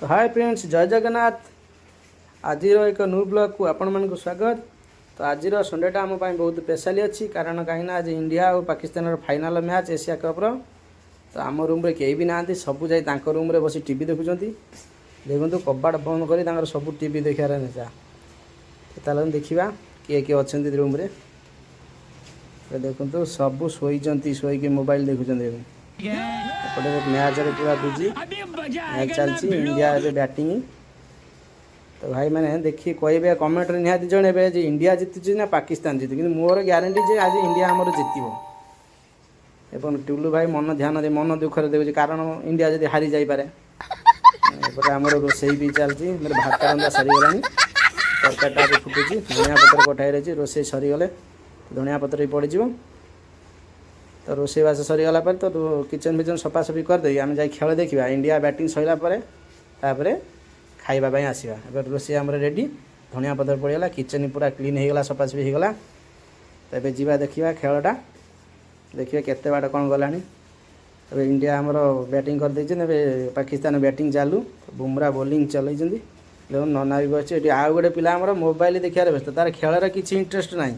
ତ ହାଏ ଫ୍ରେଣ୍ଡସ୍, ଜୟ ଜଗନ୍ନାଥ। ଆଜିର ଏକ ନ୍ୟୁ ବ୍ଲଗ୍କୁ ଆପଣମାନଙ୍କୁ ସ୍ୱାଗତ। ତ ଆଜିର ସଣ୍ଡେଟା ଆମ ପାଇଁ ବହୁତ ସ୍ପେଶାଲି ଅଛି, କାରଣ କାହିଁକିନା ଆଜି ଇଣ୍ଡିଆ ଆଉ ପାକିସ୍ତାନର ଫାଇନାଲ୍ ମ୍ୟାଚ୍ ଏସିଆ କପ୍ର। ତ ଆମ ରୁମ୍ରେ କେହି ବି ନାହାନ୍ତି, ସବୁ ଯାଇ ତାଙ୍କ ରୁମ୍ରେ ବସି ଟିଭି ଦେଖୁଛନ୍ତି। ଦେଖନ୍ତୁ, କବାଟ ବନ୍ଦ କରି ତାଙ୍କର ସବୁ ଟିଭି ଦେଖିବାର ନିଶା। ତ ତାହେଲେ ଦେଖିବା କିଏ କିଏ ଅଛନ୍ତି ରୁମ୍ରେ। ଦେଖନ୍ତୁ, ସବୁ ଶୋଇଛନ୍ତି, ଶୋଇକି ମୋବାଇଲ ଦେଖୁଛନ୍ତି। ଏବେ ଏପଟେ ମ୍ୟାଚ୍ରେ ପୁରା ବିଜି, ମ୍ୟାଚ୍ ଚାଲିଛି। ଇଣ୍ଡିଆ ଏବେ ବ୍ୟାଟିଂ। ତ ଭାଇମାନେ ଦେଖି କହିବେ, କମେଣ୍ଟରେ ନିହାତି ଜଣେଇବେ ଯେ ଇଣ୍ଡିଆ ଜିତୁଛି ନା ପାକିସ୍ତାନ ଜିତୁଛି। କିନ୍ତୁ ମୋର ଗ୍ୟାରେଣ୍ଟି ଯେ ଆଜି ଇଣ୍ଡିଆ ଆମର ଜିତିବ। ଏବଂ ଟୁଲୁ ଭାଇ ମନ ଧ୍ୟାନ ଦେଇ ମନ ଦୁଃଖରେ ଦେଖୁଛି, କାରଣ ଇଣ୍ଡିଆ ଯଦି ହାରି ଯାଇପାରେ। ଏପଟେ ଆମର ରୋଷେଇ ବି ଚାଲିଛି। ମୋର ଭାତ ରନ୍ଧା ସରିଗଲାଣି, ତରକାରୀଟା ଏବେ ଫୁଟୁଛି। ଧନିଆ ପତ୍ର କଟା ହେଇଯାଇଛି। ରୋଷେଇ ସରିଗଲେ ଧନିଆ ପତ୍ର ବି ପଡ଼ିଯିବ। ତ ରୋଷେଇବାସ ସରିଗଲା ପରେ ତ କିଚେନ୍ ଫିଚେନ୍ ସଫାସଫି କରିଦେଇ ଆମେ ଯାଇ ଖେଳ ଦେଖିବା। ଇଣ୍ଡିଆ ବ୍ୟାଟିଂ ସରିଲା ପରେ ତାପରେ ଖାଇବା ପାଇଁ ଆସିବା। ଏବେ ରୋଷେଇ ଆମର ରେଡ଼ି, ଧନିଆ ପତ୍ର ପଡ଼ିଗଲା, କିଚେନ୍ ପୁରା କ୍ଲିନ୍ ହେଇଗଲା, ସଫାସଫି ହେଇଗଲା। ତ ଏବେ ଯିବା, ଦେଖିବା ଖେଳଟା, ଦେଖିବା କେତେ ବାଟ କ'ଣ ଗଲାଣି। ଏବେ ଇଣ୍ଡିଆ ଆମର ବ୍ୟାଟିଂ କରିଦେଇଛନ୍ତି, ଏବେ ପାକିସ୍ତାନ ବ୍ୟାଟିଂ ଚାଲୁ। ବୁମରା ବୋଲିଂ ଚଲେଇଛନ୍ତି। ଦେଖନ୍ତୁ, ନନା ବି ବସିଛି ଏଠି। ଆଉ ଗୋଟେ ପିଲା ଆମର ମୋବାଇଲ ଦେଖିବାରେ ବ୍ୟସ୍ତ, ତାର ଖେଳରେ କିଛି ଇଣ୍ଟରେଷ୍ଟ ନାହିଁ,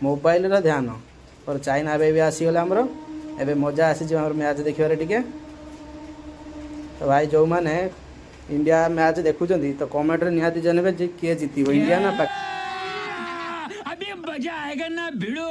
ମୋବାଇଲର ଧ୍ୟାନ। ପରେ ଚାଇନା ଏବେ ବି ଆସିଗଲେ ଆମର। ଏବେ ମଜା ଆସିଯିବ ଆମର ମ୍ୟାଚ୍ ଦେଖିବାରେ ଟିକେ। ତ ଭାଇ, ଯେଉଁମାନେ ଇଣ୍ଡିଆ ମ୍ୟାଚ୍ ଦେଖୁଛନ୍ତି, ତ କମେଣ୍ଟରେ ନିହାତି ଜଣାଇବେ ଯେ କିଏ ଜିତିବ, ଇଣ୍ଡିଆ ନା ପାକିସ୍ତାନ। अभी मजा आएगा ना, भिड़ू।